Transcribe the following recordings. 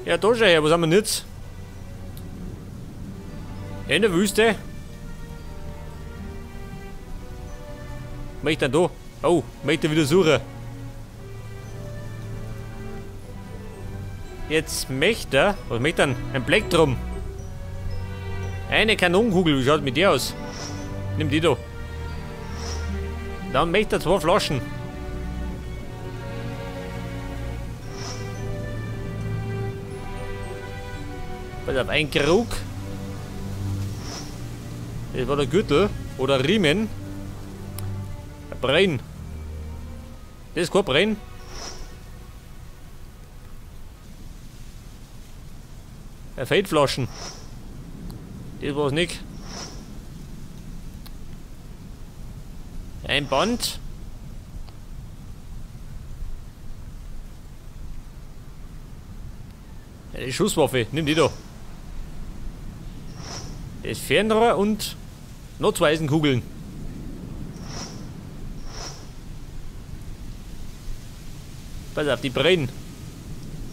Ja, da schau her, was haben wir denn jetzt? In der Wüste. Möchte denn da? Oh, möchte wieder suchen. Jetzt möchte er. Was möchte er denn? Ein Plektrum. Eine Kanonenkugel, wie schaut mit der aus? Nimm die da. Dann möchte er 2 Flaschen. Pass auf, ein Krug. Das war der Gürtel. Oder Riemen. Ein Brenn. Das ist kein Brenn. Ein Feldflaschen. Das war's nicht. Ein Band. Eine Schusswaffe. Nimm die da. Das Fernrohr und noch 2 Eisenkugeln. Pass auf, die brennen.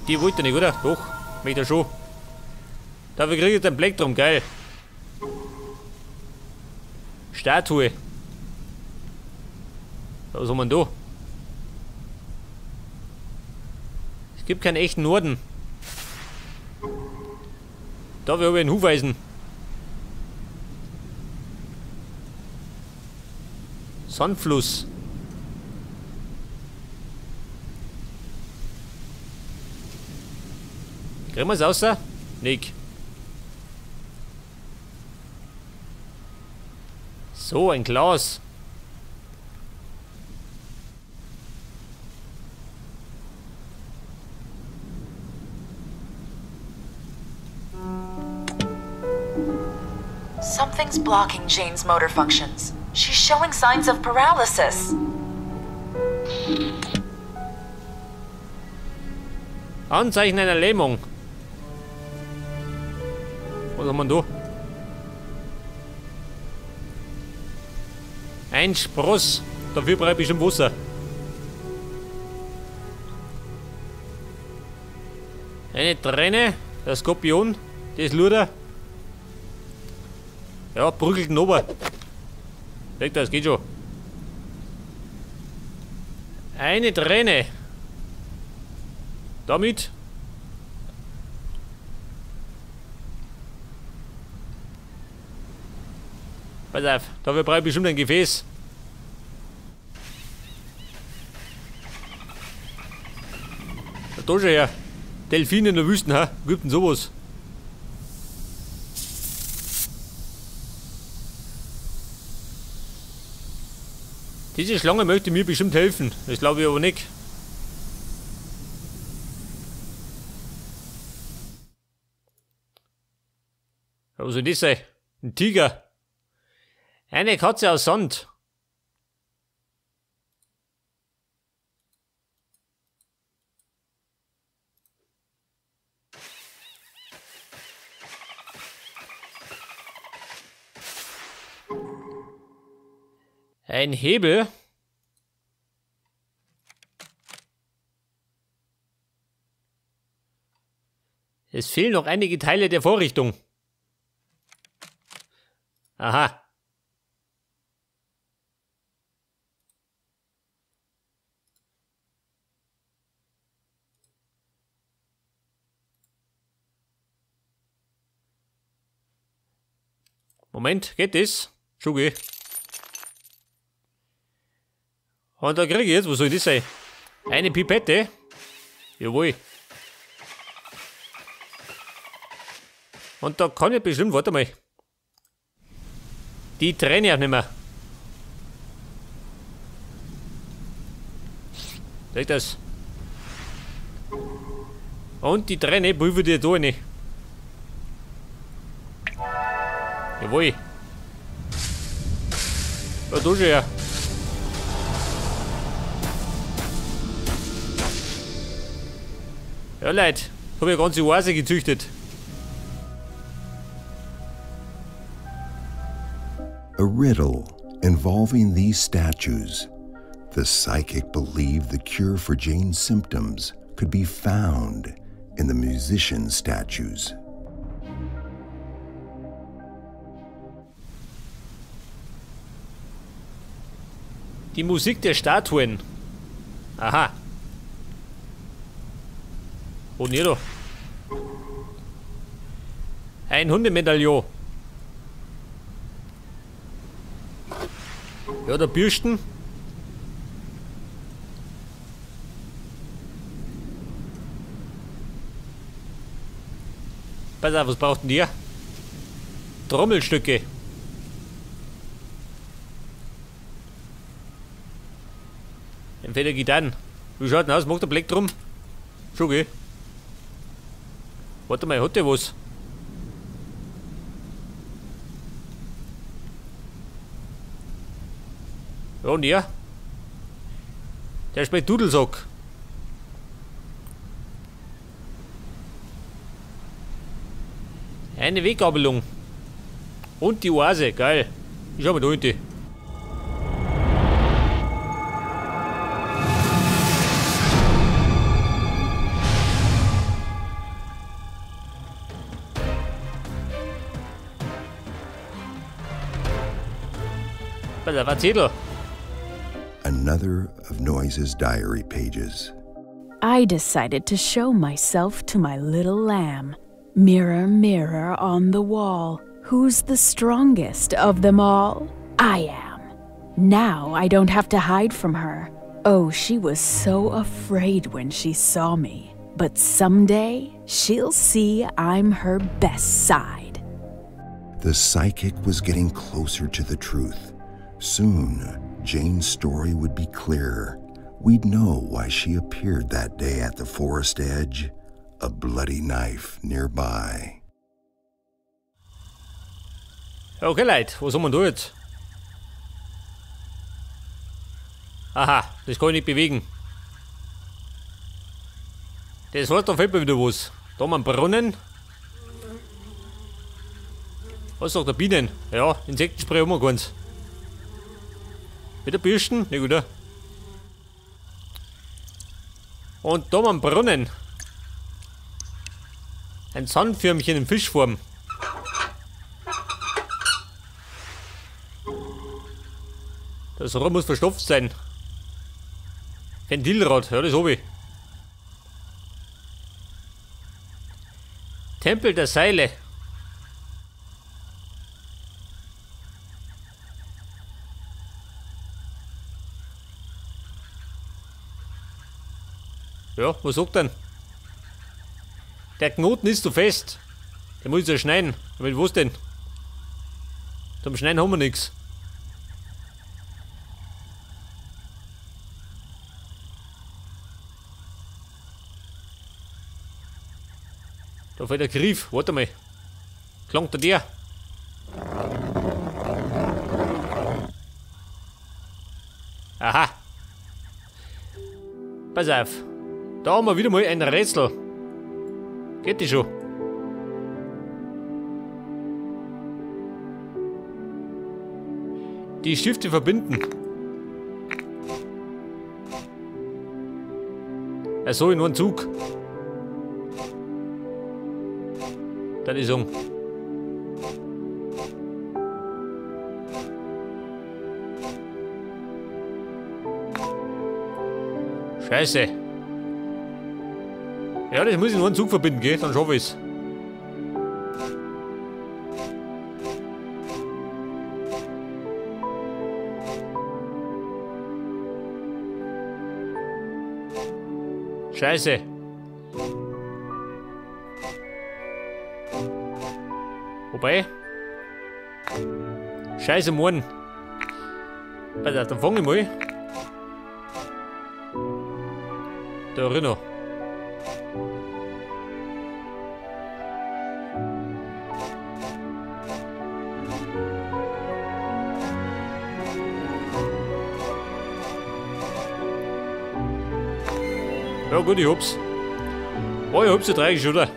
Die wollte er nicht, oder? Doch, möchte er schon. Dafür kriege ich den Plektrum, geil. Statue. Was haben wir denn da? Es gibt keinen echten Norden. Da habe ich einen Hufeisen. Sandfluss. Kriegen wir's raus? Nick. So, ein Glas. Something's blocking Jane's motor functions. She's showing signs of paralysis. Anzeichen einer Lähmung. Was haben wir denn da? Ein Spross. Dafür brauche ich bestimmt Wasser. Eine Träne. Der Skorpion. Das Luder. Ja, prügelt ihn runter. Das geht schon. Eine Träne. Damit. Pass auf, dafür brauche ich bestimmt ein Gefäß. Da schon her. Delfine in der Wüste, ha? Wo gibt denn sowas? Diese Schlange möchte mir bestimmt helfen. Das glaube ich aber nicht. Was soll das sein? Ein Tiger. Eine Katze aus Sand. Ein Hebel. Es fehlen noch einige Teile der Vorrichtung. Aha. Moment, geht das? Schon geht. Und da kriege ich jetzt, was soll das sein? Eine Pipette? Jawohl. Und da kann ich bestimmt, warte mal. Die trenne ich auch nicht mehr. Seht das? Und die Träne prüfe dir da rein. Jawohl. Ja, da schon her. Ja, Leute, habe ich eine ganze Oase gezüchtet. A riddle involving these statues. The psychic believed the cure for Jane's symptoms could be found in the musician statues. Die Musik der Statuen. Aha. Und hier doch. Ein Hundemedaillon. Ja, der Bürsten. Pass auf, was braucht denn die? Trommelstücke. Entweder Gitarren. Wie schaut denn aus? Macht der Black drum? Schon, gell? Warte mal, hat der was? Ja, und er? Der spielt Dudelsack. Eine Weggabelung. Und die Oase, geil. Ich schau mal da hinten. Pass auf, erzähl doch. Another of Noise's diary pages. I decided to show myself to my little lamb. Mirror, mirror on the wall, who's the strongest of them all? I am. Now I don't have to hide from her. Oh, she was so afraid when she saw me. But someday she'll see I'm her best side. The psychic was getting closer to the truth. Soon, Jane's story would be clearer. We'd know why she appeared that day at the forest edge, a bloody knife nearby. Okay, Leute, was haben wir da jetzt? Aha, das kann ich nicht bewegen. Das heißt, da fehlt mir wieder was. Da haben wir einen Brunnen. Was sagt der Bienen? Ja, Insektenspray haben wir keins. Wieder Bürsten? Ne, gut. Und da haben wir einen Brunnen. Ein Sandförmchen in Fischform. Das Rohr muss verstopft sein. Ventilrad, ja, das hab ich. Tempel der Seile. Ja, was sagt denn? Der Knoten ist zu fest. Der muss ich ja schneiden. Aber was denn? Zum Schneiden haben wir nichts. Da fällt der Griff. Warte mal. Klangt der? Aha. Pass auf. Da haben wir wieder mal ein Rätsel. Geht die schon? Die Stifte verbinden. Also in einen Zug. Dann ist um. Scheiße. Ja, das muss ich nur einen Zug verbinden, gell? Dann schaffe ich's. Scheiße. Wobei. Scheiße, Mann. Pass auf, dann fang ich mal. Da rein. Ja gut, ich hab's. Oh, ich hab's ja dreckig, oder?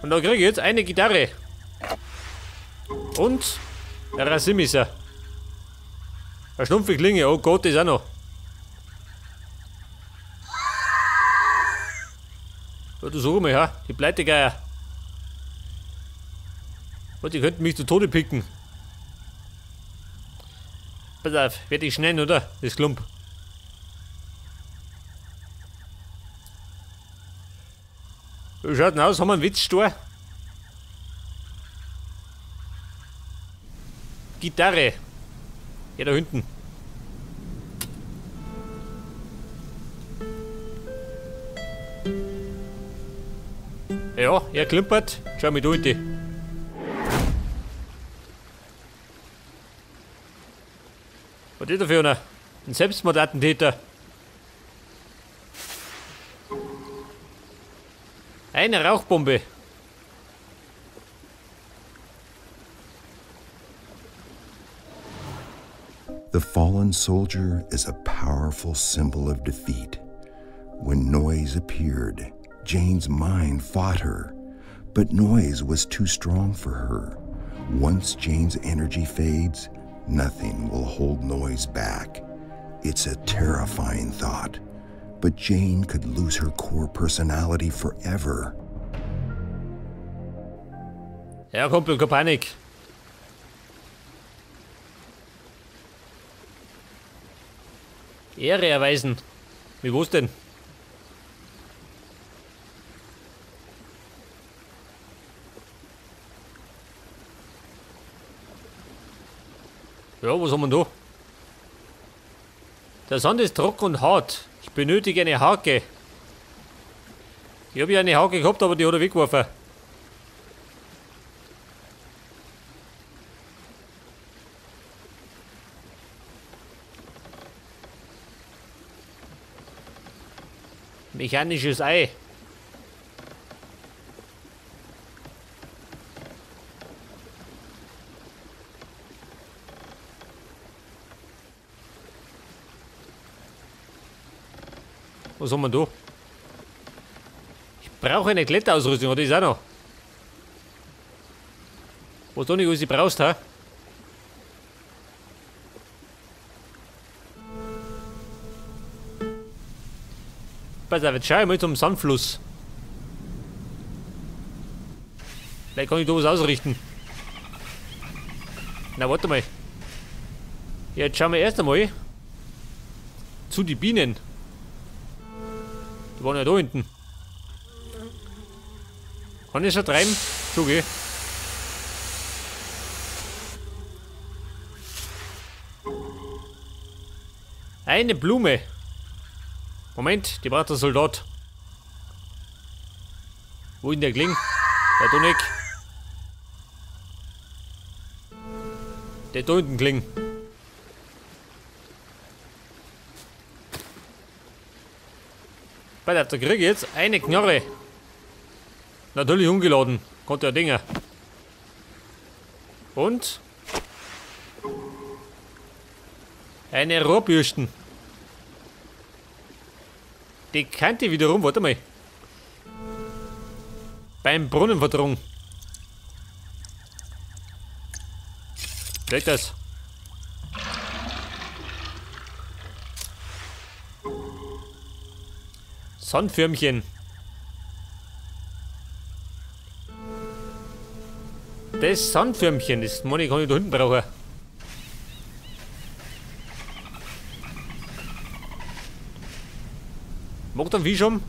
Und da krieg ich jetzt eine Gitarre. Und ein Rasiermesser. Eine stumpfe Klinge, oh Gott, das auch noch. Ja, du sag mal, ja, die Pleitegeier. Ja, die könnten mich zu Tode picken. Pass auf, werde ich schneiden, oder? Das Klump. Wie schaut denn aus? Haben wir einen Witzstor? Gitarre. Ja, da hinten. Ja, er klimpert. Schau mich da hinten. Was ist da für einer? Ein Selbstmordattentäter. Eine Rauchbombe. The fallen soldier is a powerful symbol of defeat. When Noise appeared, Jane's mind fought her, but Noise was too strong for her. Once Jane's energy fades, nothing will hold Noise back. It's a terrifying thought, but Jane could lose her core personality forever. Ja, Kumpel, keine Panik. Ehre erweisen. Wie wo's denn? Ja, was haben wir da? Der Sand ist trocken und hart. Ich benötige eine Hake. Ich habe ja eine Hake gehabt, aber die hat er weggeworfen. Mechanisches Ei. Was haben wir da? Ich brauche eine Kletterausrüstung, oder ist auch noch? Was du nicht alles brauchst, ha? Pass auf, jetzt schau ich mal zum Sandfluss. Vielleicht kann ich da was ausrichten. Na, warte mal. Jetzt schauen wir erst einmal zu die Bienen. Die waren ja da hinten. Kann ich schon treiben? Schon, gell? Eine Blume. Moment, die braucht der Soldat. Wo ist denn der Kling? Der da nicht. Der da hinten Kling. Pass auf, da krieg ich jetzt eine Knarre. Natürlich ungeladen. Konnte ja Dinger. Und eine Rohrbürsten. Die kannte ich wiederum, warte mal. Beim Brunnen verdrungen. Vielleicht das. Sandförmchen. Das Sandförmchen, das meine ich, kann ich da hinten brauchen. Macht einen Fisch um?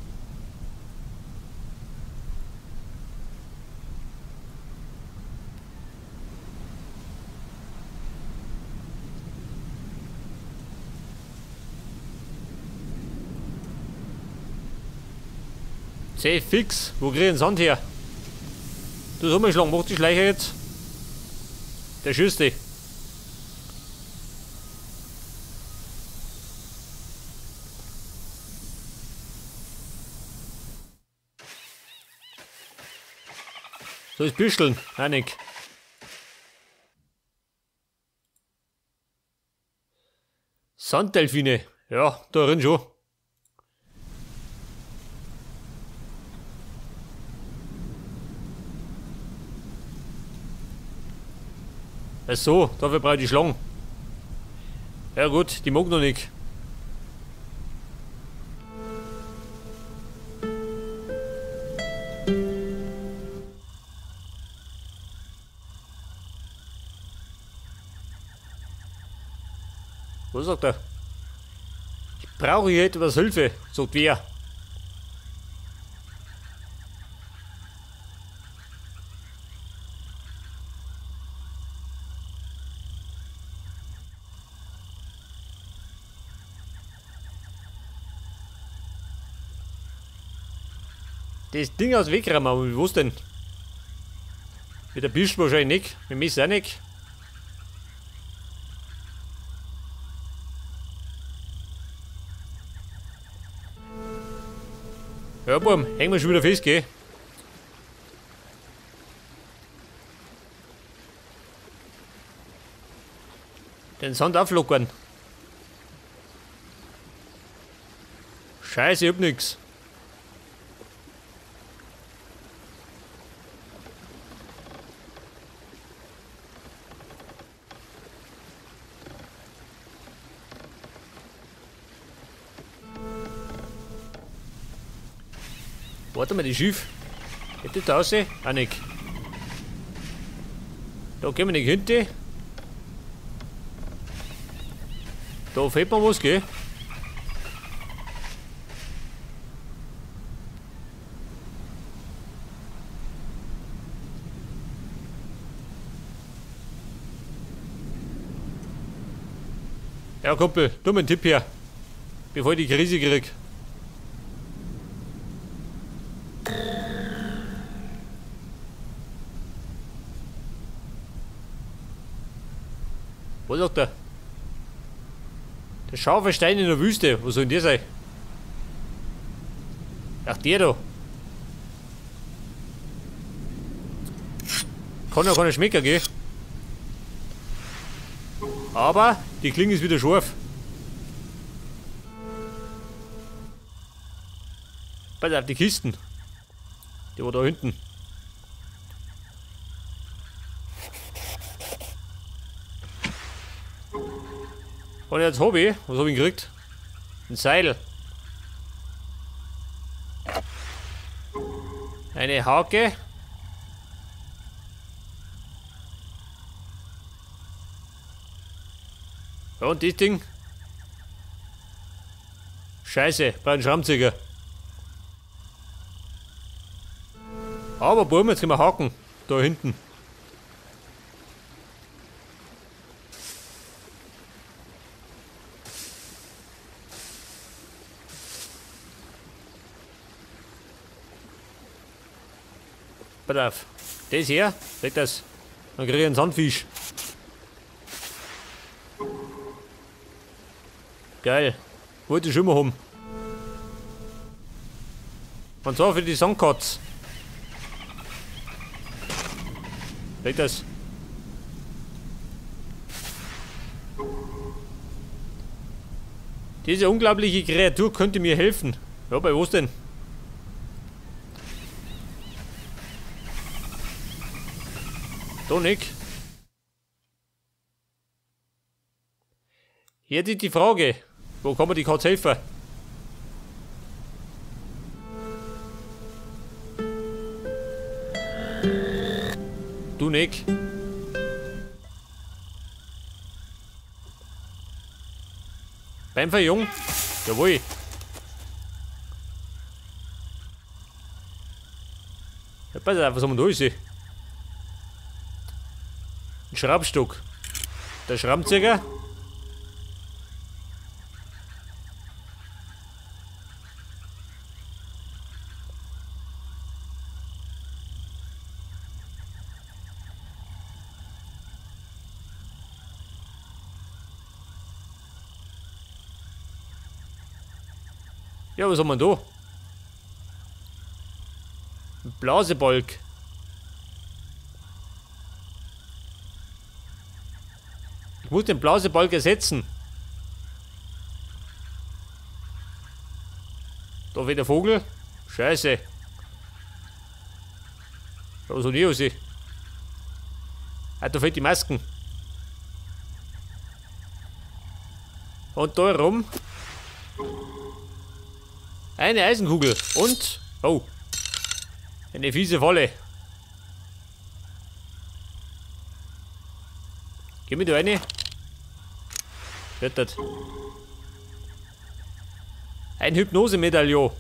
Seh fix, wo krieg ich den Sand her? Du soll mal schlagen, macht die Schleicher jetzt? Der schießt dich. So ist Büscheln, einig. Sanddelfine, ja, da drin schon. Ach so, dafür brauche ich die Schlangen. Ja gut, die mag noch nicht. Was sagt er? Ich brauche hier etwas Hilfe, sagt wer. Das Ding aus Weg rammen, aber was denn? Mit der Bisch wahrscheinlich nicht, mit mir auch nicht. Ja, Bum, hängen wir schon wieder fest, gell? Den Sand auflockern. Scheiße, ich hab nix. Warte mal, die Schiff. Geht das da raus? Auch nicht. Da gehen wir nicht hinten. Da fehlt mir was, gell? Ja, Kumpel, tu mir einen Tipp her, bevor ich die Krise krieg. Was sagt der? Der scharfe Stein in der Wüste, wo soll denn der sein? Ach, der da. Kann ja keiner schmecken, gell? Aber die Klinge ist wieder scharf. Pass auf, die Kisten. Die war da hinten. Und jetzt hab ich, was hab ich gekriegt? Ein Seil. Eine Hake. Ja, und das Ding? Scheiße, bei einem Schraubenzieher. Aber Bäume, jetzt können wir haken. Da hinten. Pass auf. Das hier, seht das? Dann krieg ich einen Sandfisch. Geil. Wollte ich schon immer haben. Und zwar für die Sandkatz. Seht das? Diese unglaubliche Kreatur könnte mir helfen. Ja, bei was denn? Da nicht. Hier die Frage. Wo kann man die Katze helfen? Du nicht. Beim Verjung? Jawohl. Ja, pass auf, was haben wir da ist? Ein Schraubstock. Der Schraubenzieher. Ja, was haben wir da? Ein Blasebalg. Ich muss den Blasebalg ersetzen. Da weht der Vogel. Scheiße. Da soll ich raus. Ah, da fehlt die Masken. Und da rum. Eine Eisenkugel und, oh, eine fiese Falle. Geh mir da rein. Wird das. Ein Hypnose-Medaillon.